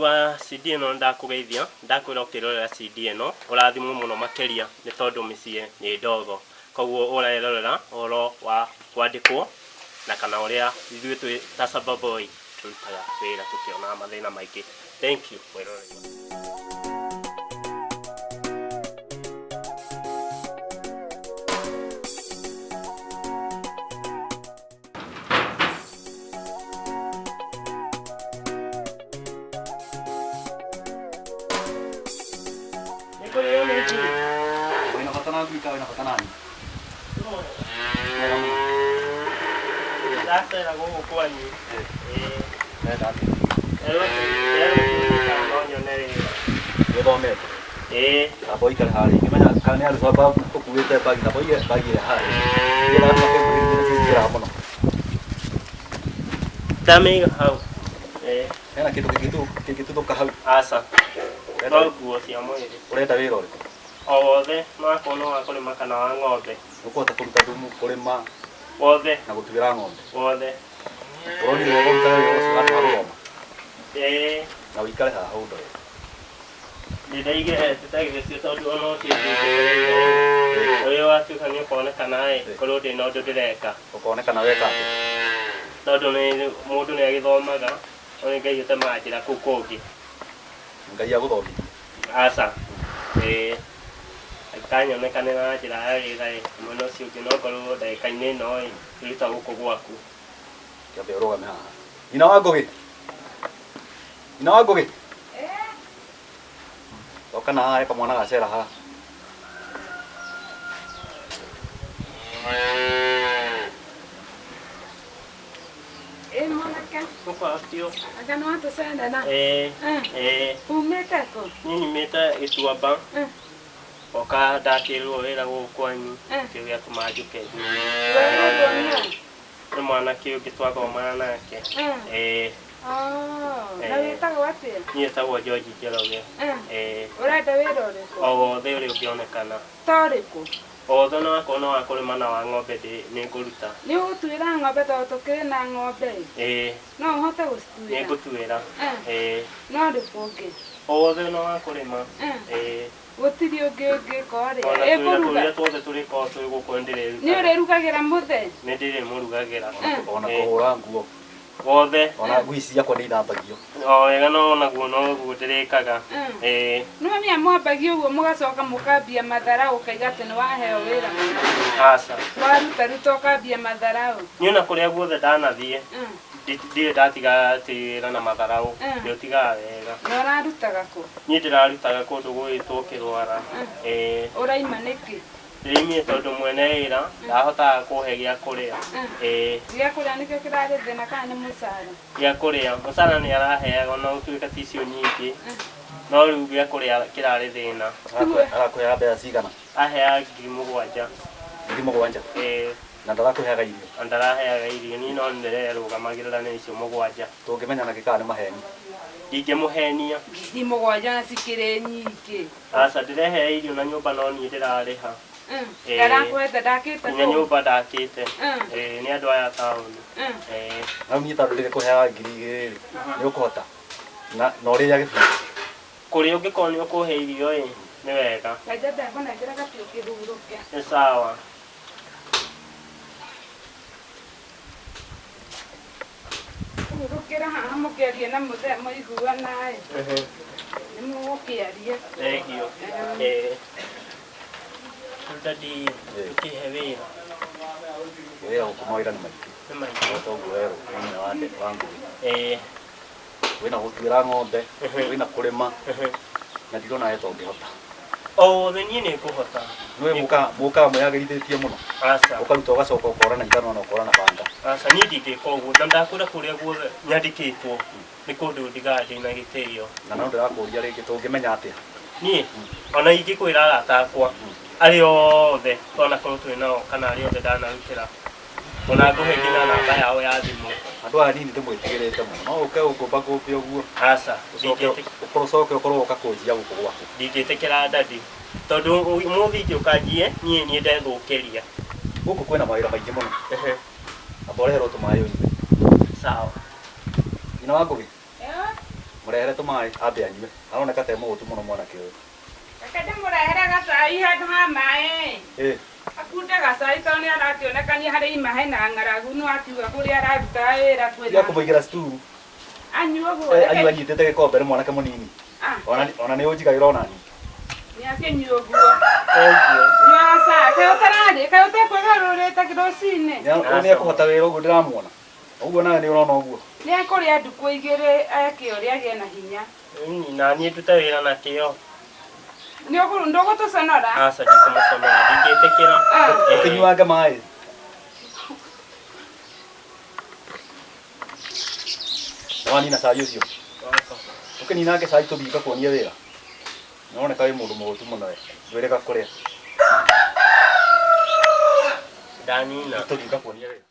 Mwĩroreri wa CD ĩno ndakũgeithia, ndakwĩra ũkĩrorera CD ĩno ũrathimwo mũno makĩria nĩ tondũ mĩciĩ nĩ ndogo. Koguo ũrerorera ũhoro wa kwandĩkwo na kana ũrĩa ithuĩ twĩ ta Samba Boy tũrutaga wĩra tũkĩonaga mathĩna maingĩ. Thank you mwĩroreri. Nĩ kũrĩ ũnĩki. Wĩna bata na ngui kana wĩna bata na niĩ? Wega mũno. Ndacera gũkũ kwanyu. Ĩĩ. Ũrenda atĩa? Nderwo kana no nyone wĩra. Nĩ ũthomete? Ĩĩ. Tamba ũikare harĩa. Ingĩmenya kana nĩ arutwo amba ũkuĩte mbagi, tamba ũige mbagi ĩrĩa harĩa. Nĩgetha andũ makĩnguhĩrĩrie nĩkĩo ingĩraga mũno. Ndamĩiga hau. Ĩĩ. Hena kĩndũ kĩngĩtuthũka hau? Aca. No nguo cia mwĩrĩ. Ũrenda wĩra ũrĩkũ? O wothe, no akorwo nĩ wa kũrĩma kana wa ng'ombe. Ũkũhota kũruta thumu, kũrĩma? Wothe. Na gũtuĩra ng'ombe? Wothe. Ũronire wega ũrutage wĩra ũcio handũ ha gũthoma? Ĩĩ. Na ũikare haha ũndore. Ndĩndaigĩrĩte ũcio tondũ ona ũcio ndingĩgereire ũrĩa watuĩka nĩ ũkonekana ĩ korwo ndĩ na ũndũ ndĩreka. Ũkonekana weka atĩa? Tondũ nĩ mũndũ nĩ agĩthomaga, no nĩ Ngai ũtemaga njĩra kũu kũngĩ. Ngai agũthomithie? Aca. Ĩĩ. Angĩkanyonekane na njĩra ya wĩra ĩ, mwena ũcio ũngĩ no ngorwo ndagĩka-inĩ ĩno ĩ, ngĩruta gũkũ gwaku. Kĩambe ũrũgame haha. Nyina wa Ngũgĩ. Nyina wa Ngũgĩ. Oka na haha kamwana gacera haha. Ĩ mwanake. Mũkwatio. Anga nĩ watũcendana? Ĩĩ. Ĩĩ. Umĩte kũ? Niĩ nyumĩte Gĩtuamba. Oka ndakĩrwo wĩra gũkũ kwanyu. Kĩo gĩatũma njũke. Werĩtwo nĩ ũ? Nĩ mwanake ũngĩ twathomaga nake. Ĩĩ. Oh, na wĩtagwo atĩa? Niĩ njĩtagwo George Njoroge. Ĩĩ. Ũrenda wĩra ũrĩkũ? O wothe ũrĩa ũngĩonekana. Ta ũrĩkũ? O wothe ona wakorwo nĩ wa kũrĩma na wa ng'ombe nĩ ngũruta. Nĩ ũgũtuĩra ng'ombe tondũ tũkĩrĩ na ng'ombe ĩ? Ĩĩ. No ũhote gũcituĩra? Nĩ ngũtuĩra. Ĩĩ. No ũrĩkũ ũngĩ? O wothe ona wa kũrĩma. Ĩĩ. Gũtirĩ ũngĩ ũngĩka ũrĩa. Ona Ĩ tũwĩra kũruga? tũrĩa tuothe tũrĩkoragwo twĩ gũkũ nĩ ndĩrĩrutaga. Nĩ ũrĩrugagĩra mũthee? Nĩ ndĩrĩmũrugagĩra. Ona kũhũra nguo. Wothe. Ona ngui ciakwa nĩ ithambagio. O wega no onaguo noguo ndĩrĩkaga. Ĩĩ. No nĩ mwambagia ũguo mũgacoka mũkambia matharaũ ũkaiga atĩ nĩ waheo wĩra mũna. Aca. Waruta ruta ũkambia matharaũ. Niĩ ona kũrĩa guothe ndanathiĩ ndirĩ ndatiga atĩ wĩra na matharaũ. Ndĩũtigaga wega. Na ũrarutaga kũ? Niĩ ndĩrarutaga kũndũ gũgwĩtwo Kĩrwara. Ĩĩ. Ũraima nĩkĩ? Ndĩraimire tondũ mwene wĩra ndahotaga kũhe gĩa kũrĩa. Ĩĩ. Gĩa kũrĩa nĩkĩo kĩrarĩ thĩna kana nĩ mũcara? Gĩa kũrĩa, mũcara nĩ araheaga ona gũtuĩka ti icio nyingĩ, no rĩu gĩa kũrĩa kĩrarĩ thĩna. Arakũheaga mbeca cigana? Aheaga 7,000. 7,000? Ĩĩ. Na ndarakũheaga irio? Na ndaraheaga irio, niĩ no ndĩrerũgamagĩrĩra na icio 7. Tũngĩmenya nakĩ kana nĩ maheni? Ndingĩmũhenia. 7,000 na cikĩrĩ nyingĩ. Aca, ndĩrehe irio na nyũmba no niĩ ndĩrarĩha. Ndarakũhete ndakĩte Nginya kũu? nyũmba ndakĩte. Ĩĩ, nĩ andũ aya taũni. Ĩĩ. Na rĩu niĩ tondũ ndĩrĩkũheaga 2,000 rĩ, nĩ ũkũhota? Na ũrĩage biũ? Kũrĩa ũngĩkorwo nĩ ũkũhe irio ĩ, nĩ wega. Reke ndakũnengera gabiũ kĩhurũke. Nĩ sawa. Hurũkĩra haha mũkĩarie na mũthee mũiguana ĩ. Nĩ mũgũkĩaria. Thengiũ. Ĩĩ. Daddy, ũkĩhe wĩra. Wĩra gũkũ mawĩra nĩ maingĩ. Nĩ maingĩ. Toguo werwo nĩ nyina wa Ngũgĩ. Ĩĩ. Wĩna gũtuĩra ng'ombe, wĩna kũrĩma, na ndirona we ta ũngĩhota. O wothe niĩ nĩ ngũhota. Nĩũĩ mũkaga mwĩyagĩrithĩtie mũno. Aca. Ũkaruta ũgacoka ũkora na ithanwa na ũkora na banga. Aca, niĩ ndingĩka ũguo. Na ndakwĩra kũrĩa guothe nyandĩkĩtwo nĩ kũndũ ndigaga ndĩna gĩtĩo. Na no ndĩrakũria rĩngĩ tũngĩmenya atĩa? Niĩ ona ingĩkwĩra arata akwa arĩa othe twanakorwo twĩ nao kana arĩa othe ndanarutĩra, ona ngũhe nginya namba yao ya thimũ. Andũ aya nini ndĩmwĩtigĩrĩte mũno. No ũke ũngũmbakũmbe ũguo. Aca, Ũcoke ũkorwo ũka kũnjia gũkũ gwaku. Ndingĩtĩkĩra daddy. Tondũ ũmũthĩ ingĩũka njie, niĩ niĩ ndethũkĩria. Gũkũ kwĩna mawĩra maingĩ mũno. Amba ũreherwo tũmaĩ ũnyue. Sawa. Nyina wa Ngũgĩ? Mũrehere tũmaĩ ambe anyue. Aroneka ta e mũhũtu mũno mwanake ũyũ. Reke ndĩmũrehere gacai handũ ha maĩ. Ĩ. Akunde gacai tondũ nĩ arakĩonekania harĩa ima hena ng'aragu no akiuga kũrĩa araruta wĩra Tiga kwĩna. kũmũigĩra stool. Anyue ũguo. Eh, anyue anyitĩte gĩkombe nĩ mwanake mũnini. Ah, Ona nĩ ũnjigagĩra ona niĩ. nĩ akĩnyue ũguo. Thank you. Nyua gacai. Kaĩ ũtararĩ? Kaĩ ũtekwĩgarũrĩte rũcinĩ? Nĩ ekũhota wĩra ũguo ndĩramuona. Ũguo nawe nĩ ũrona ũguo. Nĩ ekũrĩa ndukũ igĩrĩ eke ũrĩa agĩe na hinya. Na niĩ ndute wĩra na kĩo. Nĩ ũgũrũ ndũgũtũconora? Aca ndikũmũconora ndingĩtĩkĩra. Ah. Eh, Ũkĩnyuange maĩ. Nĩwanina cai ũcio. aca. Ũkĩninange cai tũthiĩ ngakuonie wĩra. Nĩũroneka wĩ mũndũ mũhũtu mũno we. Ndwĩrĩga kũrĩa. Ndanina. Tũthiĩ ngakuonie wĩra.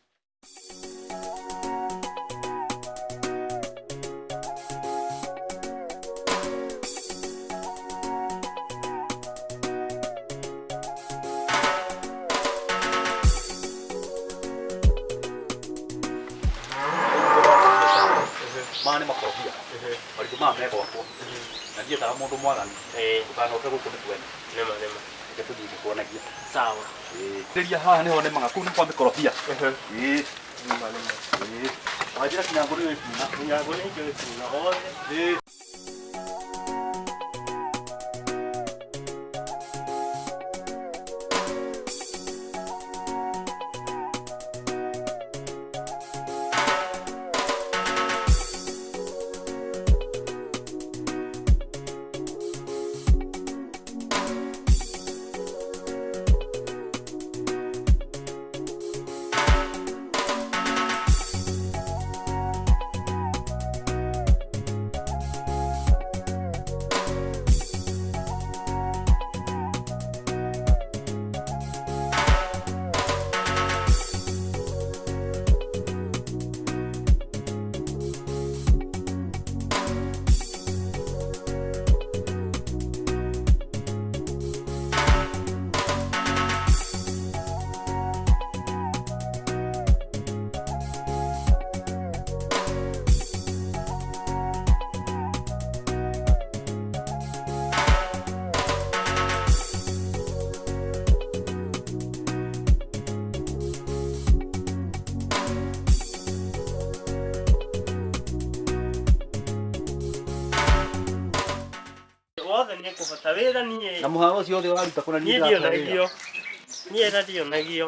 Maya nĩ makorobia. Marigũ maya me gwakwa. Na ndiendaga mũndũ mwaganu. Eh, Ndũkanoke gũkũ nĩ twene. nĩma nĩma. Reke tũthiĩ ngĩkuonagia. Sawa. Rĩria haha nĩho nĩmaga kũu nĩ kwa mĩkorobia. Ĩĩ. Nĩma nĩma. Ĩĩ. Wanjĩra kinyangũ nĩ ũĩ kuuna. Mũnyango nĩ njũĩ kuuna othe. Ĩĩ. Wothe nĩ ngũhota wĩra niĩ. Na mũhano ũcio wothe ũraruta kũna Niĩ niĩ ndĩrakũhe wĩra. ndionagio. Niĩ na ndionagio.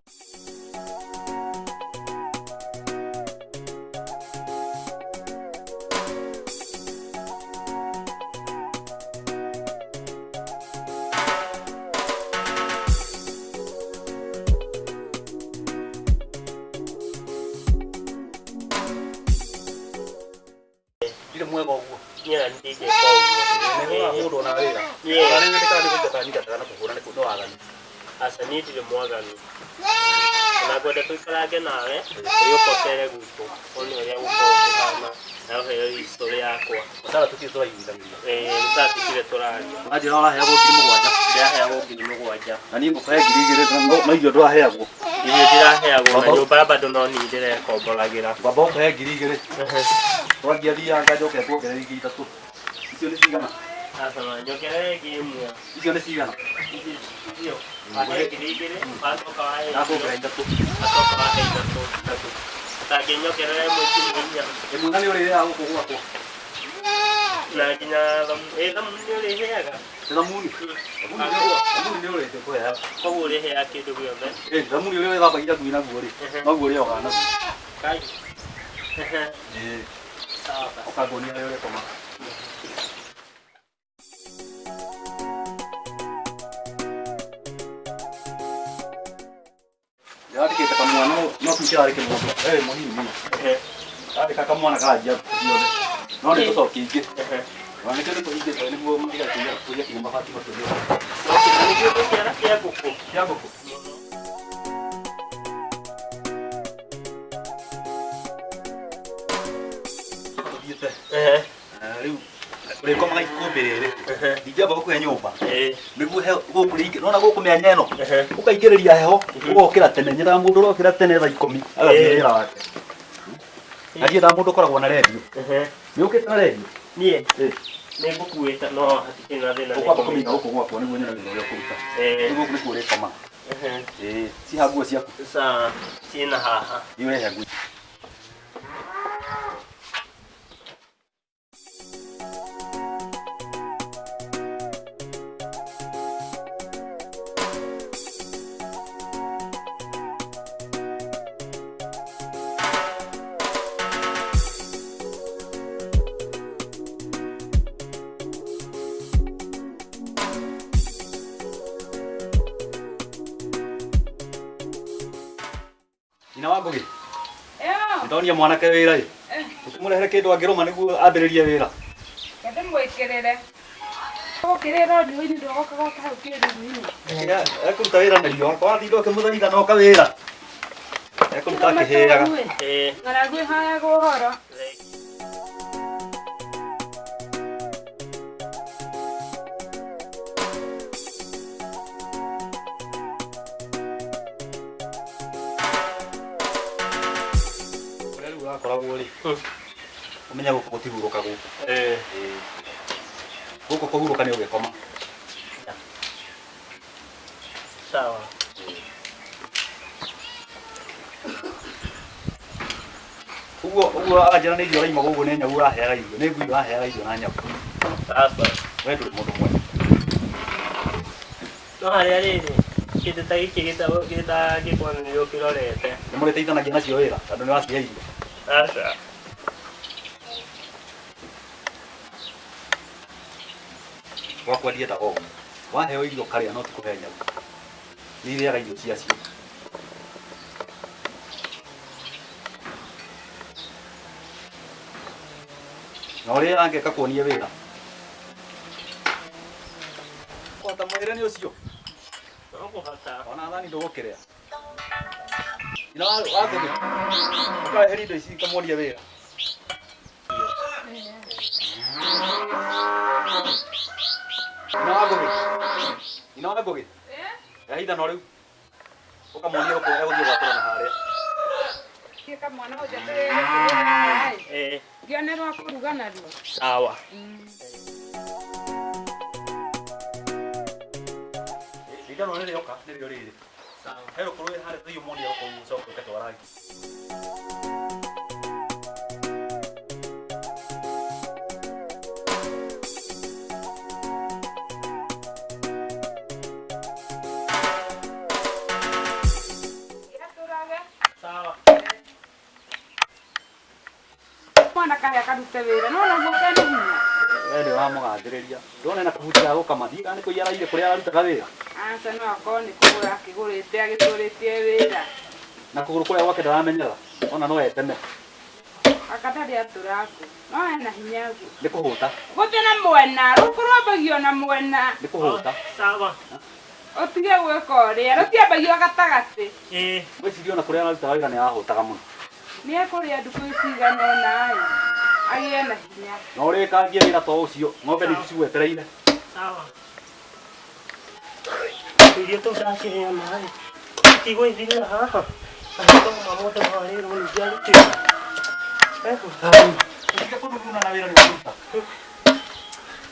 Ndirĩ mwega ũguo. Niĩ na ndingĩka ũguo. Nĩ ũraga mũndũ ona wĩra. Niĩ- Ona nĩ nyandĩkaga nĩ kũingataga nyingataga na kũhũra nĩ waganu. Aca niĩ ndirĩ mwaganu. Na ngwenda tũikarange nawe ũrĩ ũcere gwitũ one ũrĩa gũkoragwo kũhana na ũheo history yakwa. Mũcara tũtirĩ tũraiguithanĩria. Eh, nĩ saa tũtirĩ tũraria. Wanjĩra ũraheagwo 7,000. Ndĩraheagwo 7,000. Na niĩ ngũkũhe 2,000 no irio ndũraheagwo. Irio ndiraheagwo na nyũmba bado no niĩ ndĩrekomboragĩra. Ngwamba gũkũhe 2,000. Twagia thianga njoke nguongerere ingĩ ithatũ. Icio nĩ cigana? Aca na nyongerere ĩngĩ ĩmwe. Icio nĩ cigana? Icio wahe 2,000 wacoka wahe Ndakuongerera ithatũ. wacoka wahe ithatũ. Ithatũ. Ũtangĩnyongerera ĩmwe ici nĩ inya. Ĩmwe na nĩ ũrĩrĩaga gũkũ gwakwa. Na nginya thamuni nĩ ũrĩheaga. Nĩ thamuni. Thamuni nĩ ũrĩte kũheaga. Koguo ũrĩheaga kĩndũ gĩothe. Ĩ thamuni ũrĩa wĩthambagia ngui naguo rĩ, noguo ũrĩogaga naguo. Kai. Ĩ. Sawa. Ũkanguonia harĩa ũrĩkoma. Ndĩrandĩkĩte kamwana no kĩu kĩrarĩ kĩmũndũ. Ĩ mũnini mũno. Ndandĩka kamwana karanjia ciothe. No nĩ tũcokia ingĩ. Ona nĩkĩo nĩtũhingĩte nĩguo matigakĩiya kũiya kinya mabati macio. Nĩkĩo kĩara kĩa ngũkũ. Kĩa ngũkũ. Tũthiĩte. Rĩu ũrĩkomaga ikũmbĩ rĩrĩ. Ndingĩamba gũkũhe nyũmba. Nĩguo he gũkũ rĩingĩ nona gũkũ mĩanya ĩno ũkaingĩrĩria heho ũgokĩra tene nyendaga mũndũ ũrokĩra tene thaa ikũmi agathiĩ wĩra wake. Na ndiendaga mũndũ ũkoragwo na rendio. Nĩ ũkĩte na rendio? Niĩ nĩ ngũkuĩte no hatikĩrĩ na thĩna. Ũkwamba kũmĩiga gũkũ gwakwa nĩguo nyone wĩra ũrĩa ũkũruta. Rĩu gũkũ nĩkuo ũrĩkoma. Ĩĩ, ciha nguo ciaku. Sawa, ciĩna haha. Thiĩ ũrehe nguo. Nyina wa Ngũgĩ. Ndonia mwanake wĩra ĩ. Ũkĩmũrehere kĩndũ angĩrũma nĩguo ambĩrĩrie wĩra. Kende mwĩkĩrĩre. Ũgũkĩrĩra riũa-inĩ ndũgoka gwaka hau kĩruru-inĩ. Ekũruta wĩra na riũa. Watinda ũkĩmũthaitha na oka wĩra. Ekũruta akĩhĩaga. Ng'aragu ĩhayagwo ũhoro. Ũrĩa rĩu ũrakoragwo rĩ, ũmenye gũkũ gũtihurũkagwo. Gũkũ kũhurũka nĩ ũgĩkoma. Sawa. Ũguo ũguo anjĩra nĩ irio ũraima gũkũ nĩ nyau ũraheaga irio, nĩ ngui ũraheaga irio na nyau. Sasa. We ndũrĩ mũndũ mwega. No harĩa rĩrĩ kĩndũ ta gĩkĩ gĩtangĩkorwo nĩ ũkĩrorete. Nĩ mũrĩteithanagia nacio wĩra tondũ nĩ wacihe irio. Aca. Gwakwa ndiendaga ũguo. Waheo irio ũkarĩa no ti kũhe nyau. Nĩ irĩaga irio ciacio. Na ũrĩa angĩka kuonia wĩra. Kũhota mwĩrĩ nĩ ũcio. No kũhota. Ona thani ndũgũkĩrĩa. Nyina wa Ngũgĩ. Ũkareheria indo ici ũkamuonia wĩra. Nyina wa Ngũgĩ. Nyina wa Ngũgĩ. Rehe ithanwa rĩu. Ũkamuonia ũkũ egũthiĩ gwatũra na harĩa. Gĩka mwana ũnjatũrĩre. Ngĩone rwa kũruga naruo. Sawa. Ithanwa rĩrĩ rĩoka nĩrĩo rĩrĩ. Sawa. He rũkũ rwĩ harĩa tũthiĩ ũmuonie rũkũ ũcoke ũke twarangie. Gĩatũrage. Sawa. Mwana karĩa karute wĩra no naguo kena hinya. We nĩ ũramũgathĩrĩria. Ndona ena kabuti ga gũkama. Ndiũĩ kana nĩ kũiya araiyire kũrĩa ararutaga wĩra. Aca no akorwo nĩ kũgũra akĩgũrĩte agĩtũrĩtie wĩra. Na kũgũrũ kũrĩa gwake ndaramenyera. Ona no eteme. Anga ndarĩ atũra ngũ. No ena hinya ũguo. Nĩ kũhũta. Gũthiĩ na mwena, rũkũ rwambagio na mwena. Nĩ kũhũta. Sawa. Ũtige gwĩka ũrĩa, rũtiambagio gatagatĩ. Ngwĩciria ona kũrĩa ararutaga wĩra nĩ arahũtaga mũno. Nĩ ekũrĩa ndukũ cigana ũna ĩ, agĩe na hinya. Na ũrĩkangie wĩra to ũcio, ng'ombe nĩ cigwetereire. Sawa. Irio tũu ndakĩrĩa maĩ. Itigũithirĩra haha. Angĩkorwo mũndũ warĩrwo ningĩ arutĩre. Ũtige kũnuguna na wĩra nĩ ũkũruta.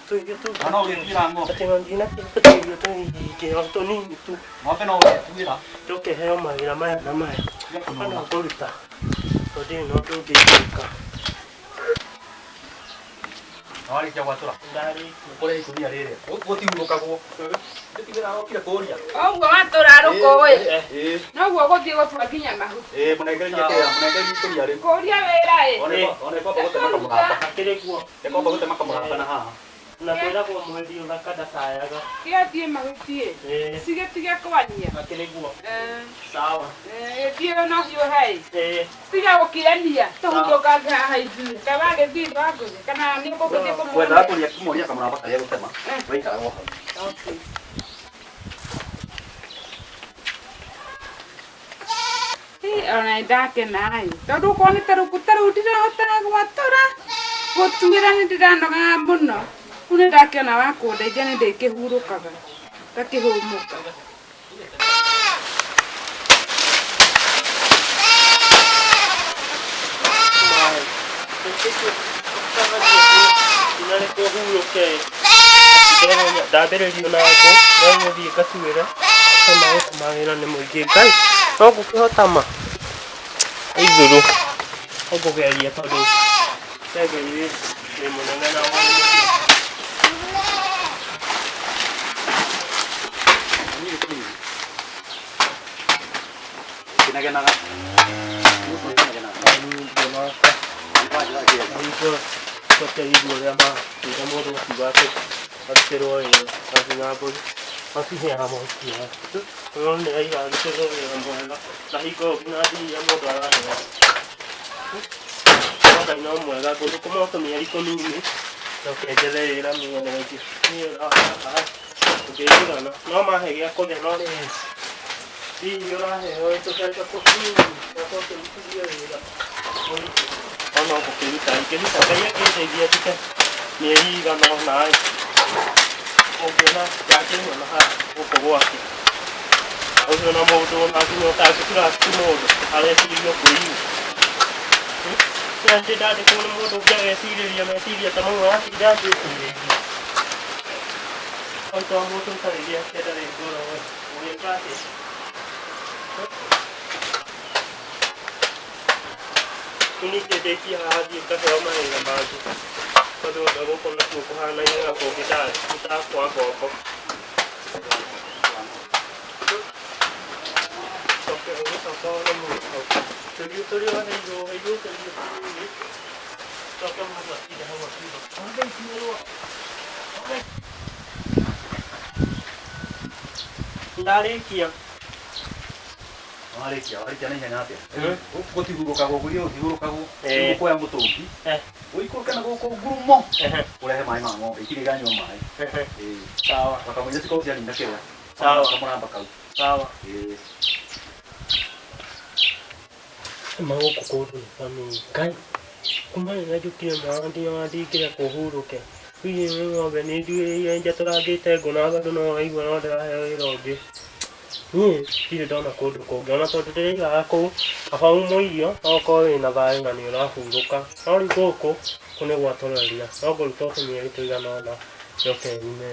Tũirio tũu. Na no ũrĩtuĩra ng'ombe. Atĩ ndina tũirio tũingĩ o tũnini tu. Ng'ombe no ũrĩtuĩra. Tũkĩheo mawĩra maya na maya. Tiga kũnuguna. Ona ngũruta. Tondũ ndirĩ na ũndũ ũngĩ ingĩka. Na warĩkia gwatũra? Ndarĩkia. Ũkore ikũnia rĩrĩa. Gũtihurũkagwo. Nĩtigĩra arokire kũũria. Ũguo watũra rũkũ ĩ. Ĩĩ. Noguo ũgũthiĩ gũtua nginya mahuti. Ĩĩ, mũnengererie kĩrĩa, mũnengererie ikũnia rĩu. Kũũria wĩra ĩ. Ona ĩkwamba gũtema kamũramba. Akĩrĩ guo. Ĩkwamba gũtema kamũramba na haha. Na kwĩragwo mwendi ũthaka ndacayaga. Kĩathiĩ mahuti ĩ. Cigĩtige kwania. Akĩrĩ guo. Sawa. Ĩthiĩ no hiũhe ĩ. Tiga gũkirania tũhurũkange haha ithuĩ. Kaba agĩthiĩ wa Ngũgĩ kana nĩ ũgũthiĩ kũmuona. Wendaga kũria kũmuonia kamũramba karĩa gũtema. Waikaraga o hau. Okay. Ona nĩ ndakena ĩ. Tondũ okorwo nĩ ta rũkũ ta rũu ndirahotaga gwatũra. Gũtuĩra nĩ ndĩranogaga mũno. Rĩu nĩ ndakĩona wa kũndeithia nĩ ndĩkĩhurũkaga. Ngakĩhũmũka. Njũke ndambĩrĩrio na ngũ no gũthiĩ ngatuĩre kama gũkũ mawĩra nĩ mũingĩ Ngai no ngũkĩhota ma ithuru no ngũgeria tondũ Ngai nĩ mũnene na Kinagenaga. Coke igu ũrĩa makiuga mũndũ akiuga atĩ arutĩrwo wĩra nginya mbũri maciheaga mahuti maya. No nĩ raiga arutĩrwo wĩra mwega na hingo ĩyo nginya mbia iria mũndũ araheo. No Ngai no mwega ngũthũkũma o tũmĩeri tũnini njoke njethe wĩra mĩena ĩngĩ. Niĩ haha tũngĩiguana no mahe gĩa kũrĩa no rĩrĩ mbia iria ũraheo tũbeca tũnini na tũkĩrutithio wĩra mũritũ. No no ngũkĩruta ingĩruta Ngai angĩndeithia ndute mĩeri igana ũna ĩ ũngĩona ndangĩnyona haha gũkũ gwake. Ũcio na mũndũ ona nginya ũtangĩ trust mũndũ areciria kwĩiu. Ndĩ ndandĩkwo nĩ mũndũ ũngĩ agecirĩria meciria ta mau aratinda anjĩcirĩirie. Oito mũndũ ũtarĩ gĩake ndarĩ ngoro ũgĩka atĩa? Rĩu ningĩ ndĩkie haha thiĩ ngaheo mawĩra mangĩ tondũ anga gũkũ nakuo kũhanaine na kũngĩ ndakwa ngombo. Coke ũgĩcoka wone mũndũ hau. Tũriũ tũrĩa waheirwo ũheirwo tũriũ tũnini. Coke mũndũ atinde hau akiuga "Ng'ombe ikinyĩrwo." Ndarĩkia. Warĩkia, warĩkia na ihenya atĩa? Gũkũ gũtihurũkagwo, guo ũhurũkagwo. Rĩu ũkuoya mũtũngi, ũikũrũke na gũkũ ngurumo, ũrehe maĩ ma ng'ombe, itirĩ iranyua maĩ. Ĩĩ. Sawa. Kamũira cikorwo cianina kĩrĩa. Sawa. Kamũramba kau. Sawa. Ĩĩ. Ma gũkũ kũndũ nĩ fanini. Ngai, kuma rĩrĩa njũkire mwana nginya wandingĩre kũhurũke. Hihi nĩ ng'ombe nĩ njuĩrĩire njatũrangĩte ngũ na bado no ũraigua no ndĩraheo wĩra ũngĩ. Niĩ ndirĩ ndona kũndũ kũngĩ ona tondũ ndĩraigaga kũu kaba umwo irio no ũkorwo wĩna thayũ na nĩ ũrahurũka. No rĩu gũkũ kũu nĩ gwatũraria no ngũruta o tũmĩeri tũigana ũna njoke nyume.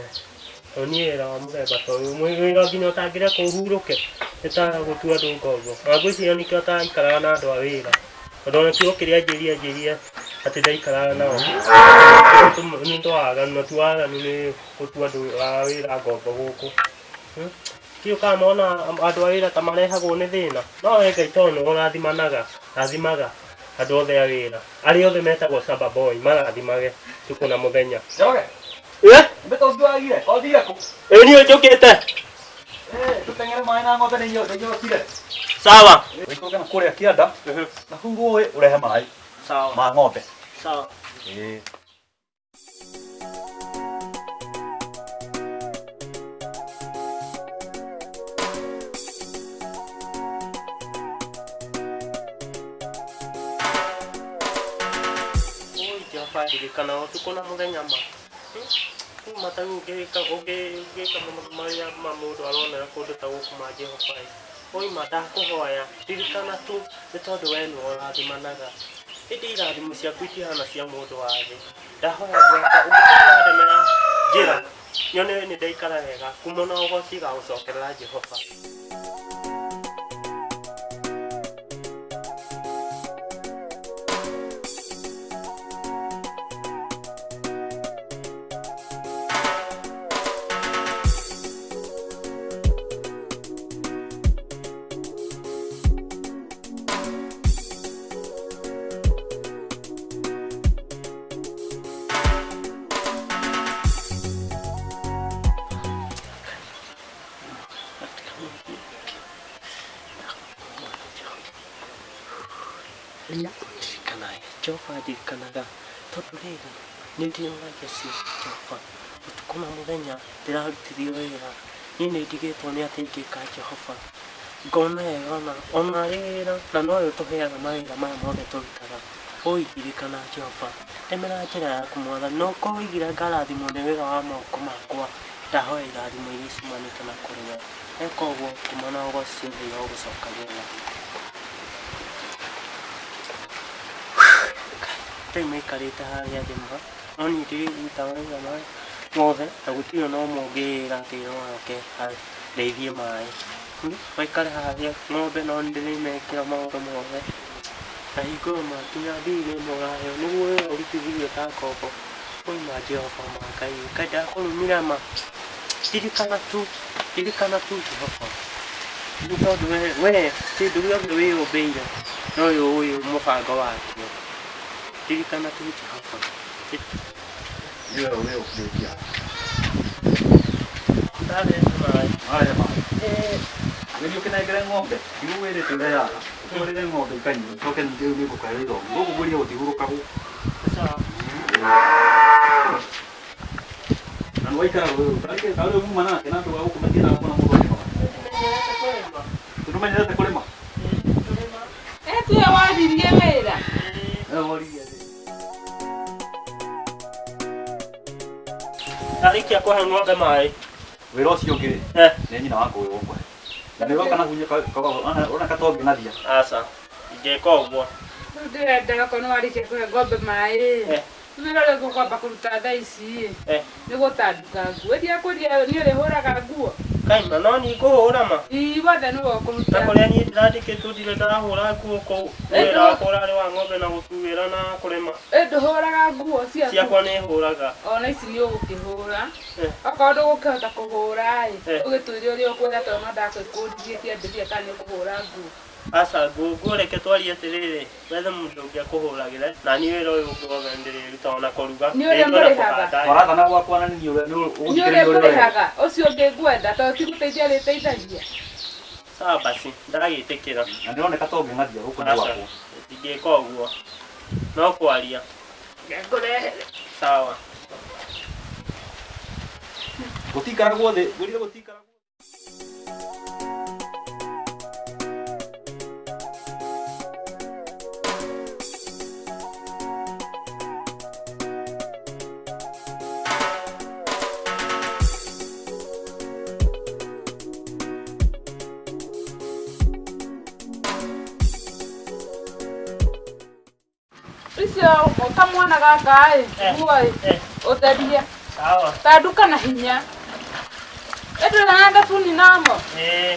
No niĩ wĩra wa mũthemba ta ũyũ wĩra nginya ũtangĩreka ũhurũke nĩ ta gũtua andũ ngombo. Na ngwĩciria nĩkĩo ũtaraikaraga na andũ a wĩra. Tondũ ona kiugo kĩrĩa anjĩrire anjĩrire atĩ ndaikaraga nao. Nĩ ũndũ wa waganu na ti waganu nĩ gũtua andũ a wĩra ngombo gũkũ. Ndiũĩ kana mona andũ a wĩra ta marehagwo nĩ thĩna. No we Ngai tondũ nĩwe ũrathimanaga, rathimaga andũ othe a wĩra. Arĩa othe metagwo shamba boy marathimage ũtukũ na mũthenya. Njoroge. Ĩ? Mĩtũngi wagire, wathire kũ? Ĩ niĩ njũkĩte. Tũteng'ere maĩ na ng'ombe nĩ inyotire. Sawa. Ũikũrũke na kũrĩa kĩanda, na kũu rũĩ ũrehe maĩ. Sawa. Ma ng'ombe. Sawa. Ĩĩ. Oi Jehova ndirikana ũtukũ na mũthenya ma. Kuma ta rĩu ũngĩka ũngĩka marĩa ma mũndũ aronera kũndũ ta gũkũ ma Jehova ĩ. Oi ma ndakũhoya ririkana tu nĩ tondũ we nĩwe ũrathimanaga. Ĩndĩ irathimo ciaku itihana cia mũndũ wa thĩ. Ndahoya Jehova ũngĩkorwo wandemera njĩra nyone nĩ ndaikara wega kuma na ũgoci igagũcokerera Jehova. Ndirikanaga Jehova ndirikanaga tondũ rĩrĩ nĩ ndĩũragia ciũria Jehova ũtukũ na mũthenya ndĩrarutithio wĩra niĩ nĩ ndigĩtwo nĩ atĩ ingĩka Jehova ngona wega ona arĩ wĩra na nowe ũtũheaga mawĩra maya mothe tũrutaga. Oi ndirikana Jehova ndemera njĩra yaku mwathani no ũkorwo ũigire ngarathimwo nĩ wĩra wa moko makwa ndahoya irathimo iria ciumanĩte na kũrĩ we. Eka ũguo kuma na ũgoci ciothe irogũcokagĩrĩra. Rĩu maikarĩte harĩa thĩ ma. No niĩ ndĩrutaga wĩra mothe na gũtirĩ ona ũmwe ũngĩĩra atĩ no oke ndeithie maĩ. Maikare harĩa ng'ombe no nĩndĩrĩmekĩra maũndũ mothe. Na hingo ĩyo makinya ndirĩ mũraheo nĩguo wĩra ũrutithirio ta ngombo. Oi ma Jehova ma Ngai, kaĩ ndakũrumire ma? Ririkana tu Jehova. Nĩ tondũ we kĩndũ gĩothe wĩyũmbĩire no ũĩ mũbango wakĩo. Ririkana tu Jehova. Nĩwe ũrĩũkĩrĩkia. Ndarehe maĩ. Marehe maĩ. Nĩguo ũkĩnengere ng'ombe, nĩguo wĩrĩte ũrĩa haha. Ũtwarĩre ng'ombe ikanyue, ũcoke ningĩ rĩu nĩngũkũhe wĩra ũngĩ. Gũkũ ngwĩrire gũtihurũkagwo. Sawa. Na nĩwaikara rũĩ, ta rĩu muma nake na andũ a gũkũ matiendaga kuona mũndũ akĩnoga. Tũmenyerete kũrĩma. Tuwe waririe wĩra. Waririe wĩra. Ndarĩkia kũhe ng'ombe maĩ. Wĩra ũcio ũngĩ rĩ, nĩ nyina wa ngũĩ ũkũhe. Na nĩ ũroka na hunya ũrona katongĩng'athia. Aca, ingĩka ũguo. Rĩu ndĩrenda okorwo nĩ warĩkia kũhe ng'ombe maĩ. Wĩra ũrĩa ngũkwamba kũruta thaa ici nĩ gũtanduka nguo. Ndiakwĩrire nĩ ũrĩhũraga nguo. Kaima no niĩ ngũhũra ma. Ii wothe nĩwe ũkũruta. Na kũrĩa niĩ ndĩrandĩkĩtwo ndirĩ ndahũra nguo kũu. Wĩra wakwa ũrarĩ wa ng'ombe na gũtuĩra na kũrĩma. Ndũhũraga nguo ciaku? Ciakwa nĩ hũraga. Ona ici nĩ ũgũkĩhũra. Okorwo ndũgũkĩhota kũhũra ĩ, ũgĩtwĩre ũrĩa ũkwenda tondũ no ndakwĩkũririe kĩambĩrĩria kana nĩ ũkũhũra nguo. Aca nguo reke twarie atĩrĩrĩ, wethe mũndũ ũngĩ akũhũragĩre na niĩ wĩra ũyũ ũngĩ wothe nĩndĩrĩruta ona kũruga. Nĩ ũrĩa mũrĩhaga. Twarathana gwakwa na nĩ ũrĩa Nĩ ũrĩa mũrĩhaga ũcio ũngĩ ngwenda tondũ ti gũteithia arĩteithagia. Sawa basi, ndagĩtĩkĩra. Na ndĩroneka ta ũngĩng'athia gũkũ nĩ gwakwa. Ndingĩka ũguo. No kwaria. Ngũrehere. Sawa. Gũtikaragwo thĩ, ngwĩrire gũtikaragwo. Icio kamwana gaka ĩ, nguo ĩ, ũtherie. Sawa. Tanduka na hinya. Ĩndũrĩ na thabuni namo?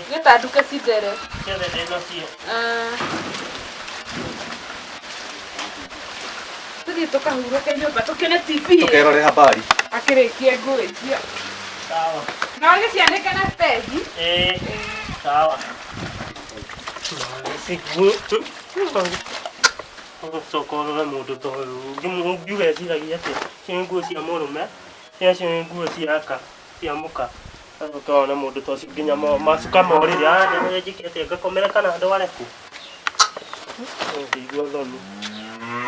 Gĩtanduke cithere. Ciothe ndĩnacio. Tũthiĩ tũkahurũke nyũmba tũkĩone TV. Tũkerore habari. Akĩrĩkie nguo icio. Sawa. Na ũgĩcianĩke na pegi. Sawa. Ũgacoka ũrore mũndũ ta ũyũ ũngiuga eciragia atĩ icio nĩ nguo cia mũrũme, icio nĩ nguo cia aka cia mũka. Ũgacoka wone mũndũ ta ũcio nginya macuka morĩre, ndĩrĩa njĩke atĩa ngakomere kana ndware kũ? Ngĩigua thoni.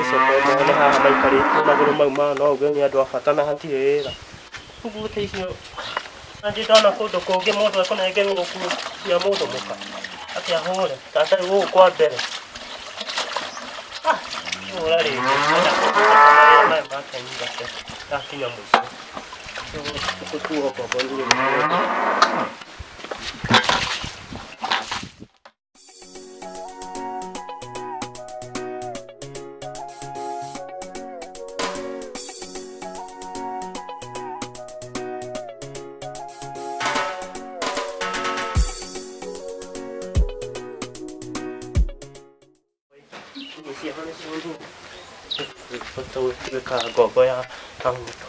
Ũcoke ũmone haha maikarĩte magũrũ mau mao no uge nĩ andũ a bata na hatirĩ wĩra. Nguo ta icio na ndirĩ ndona kũndũ kũngĩ mũndũ ekũnengerwo nguo cia mũndũ mũka atĩ ahũre ta atarĩ gũkũ kwa mbere. Hũra rĩngĩ maya make ndakinya mũico. Gũtuo ngombo ndirĩ. Gũtuĩka ngombo ya mũndũ.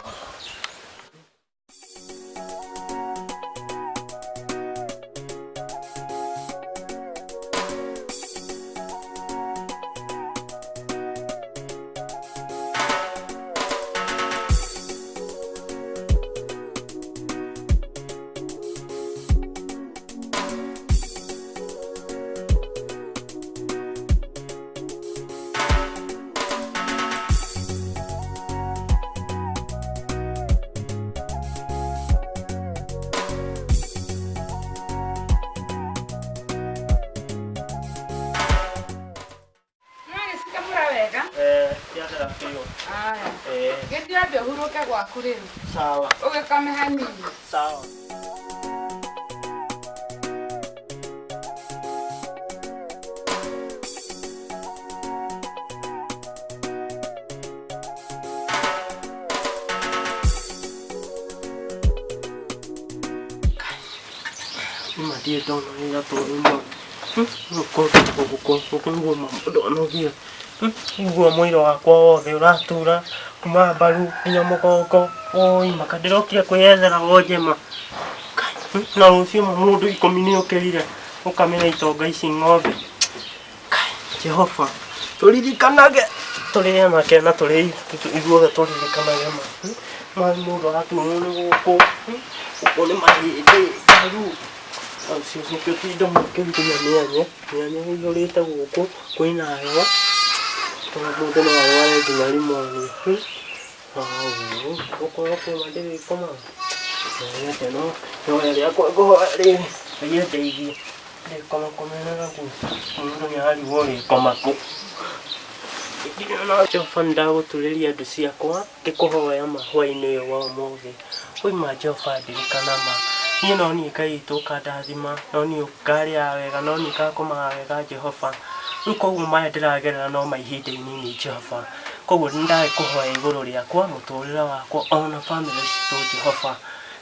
Gĩthiĩ ũhurũke gwaku rĩu. Sawa. Ũgĩkome hanini. Sawa. Ndirĩ ndona wĩra tondũ ma gũkũ mũndũ anogie. Ũguo mwĩrĩ wakwa wothe ũratura kuma mbaru nginya mũgongo. Oi maka ndĩrokire kwĩyethera wonje ma. Na rũciũ mũndũ 10 nĩ ũkĩrire ũkamenya itonga ici ng'ombe. Jehova tũririkanage tũrĩ anake na tũrĩ ithuothe tũririkanage ma. Mũndũ araturwo nĩ gũkũ gũkũ nĩ mahĩndĩ mbaru. Ũcio nĩkĩo tinda mũkĩru nginya mĩanya mĩanya ĩihũrĩte gũkũ kwĩna heho tondũ mũndũ no arware nginya pneumonia. Gũkorwo kuma ndĩrĩkoma nyendete no ihoya rĩakwa ngũhoya rĩrĩ Ngai andeithie ndĩkomakomerera kũ mũndũ nĩ ararigwo ũrĩkoma kũ. Jehova nĩndagũturĩria ndu ciakwa ngĩkũhoya ma hwaĩ-inĩ ũyũ wa ũmũthĩ. Oima Jehova ndirikana ma niĩ no niĩ Ngai witũ ũkandathima, no niĩ ngarĩaga wega, no niĩ ngakomaga wega Jehova. Rĩu koguo maya ndĩragerera no ma ihinda inini Jehova. Koguo nĩndagĩkũhoya igũrũ rĩakwa, mũtũrĩre wakwa ona bamĩrĩ citũ Jehova.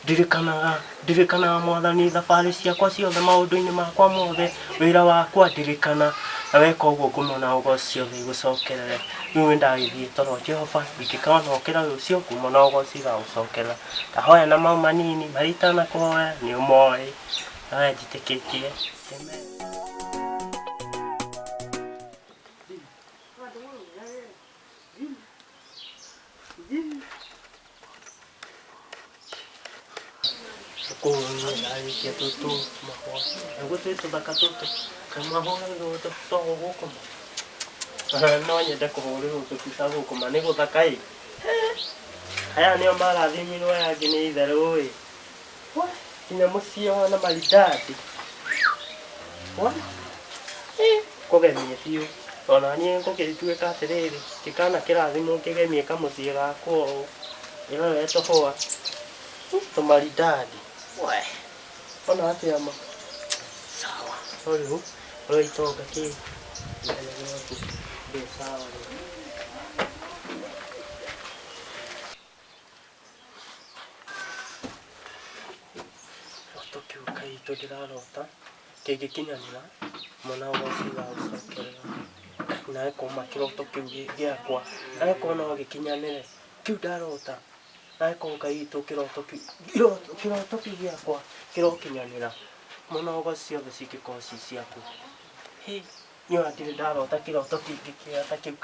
Ndirikanaga ndirikanaga Mwathani thabarĩ ciakwa ciothe maũndũ-inĩ makwa mothe, wĩra wakwa ndirikana, na weka ũguo ngumo na ũgoci ciothe igũcokerere. Rĩu nĩndagĩthiĩ toro Jehova, ingĩkanokĩra rũciũ ngumo na ũgoci igagũcokerera. Ndahoya na mau manini marĩa itanakũhoya nĩ ũmoĩ, nawe njĩtĩkĩtie. Amen. Kũrarĩkia tũtũ mahũa naguo twĩ tũthaka tũtũ kamahũa to gũkũ no nyende kũhũrĩrwo tũbica gũkũ ma nĩ gũthaka ĩ. Aya nĩo marathimirwo aya angĩ nĩ itherũ ĩ. Nginya mũciĩ wana maridadi. Kũgemie biũ ona niĩ ngũgĩtuĩka atĩrĩrĩ ngĩkana kĩrathimo ngĩgemie kamũciĩ gakwa ũũ ndĩrorere tũhũa tũmaridadi. Ona atĩa ma sawa no rĩu ũrĩa itonga kĩ ndĩ sawa rĩu. Kĩroto kĩu Ngai witũ ndĩrarota kĩngĩkinyanĩra mwana ũgoci igagũcokerera. Nawe koma kĩroto kĩu gĩakwa nawe korwo no gĩkinyanĩre kĩu ndarota nawe korwo Ngai witũ kĩroto kĩu kĩroto kĩu gĩakwa kĩrokinyanĩra mwana ũgoci ciothe cingĩkorwo ci ciaku. Hĩ niĩ ona ndirĩ ndarota kĩroto kĩngĩ kĩega ta kĩu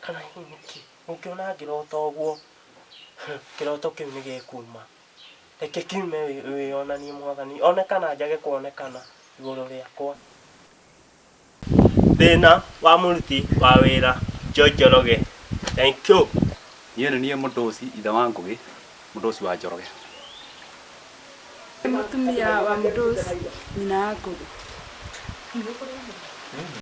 kana hihi nĩkĩ ũngĩona ngĩrota ũguo kĩroto kĩu nĩ gĩkuma. Reke kiume wĩyonanie Mwathani onekana njage kuonekana igũrũ rĩakwa. Thĩna wa mũruti wa wĩra George Njoroge. Thank you. Niĩ nĩ niĩ Mũndũci ithe wa Ngũgĩ, Mũndũci wa Njoroge. Mũtumia wa Mũndũci, nyina wa Ngũgĩ.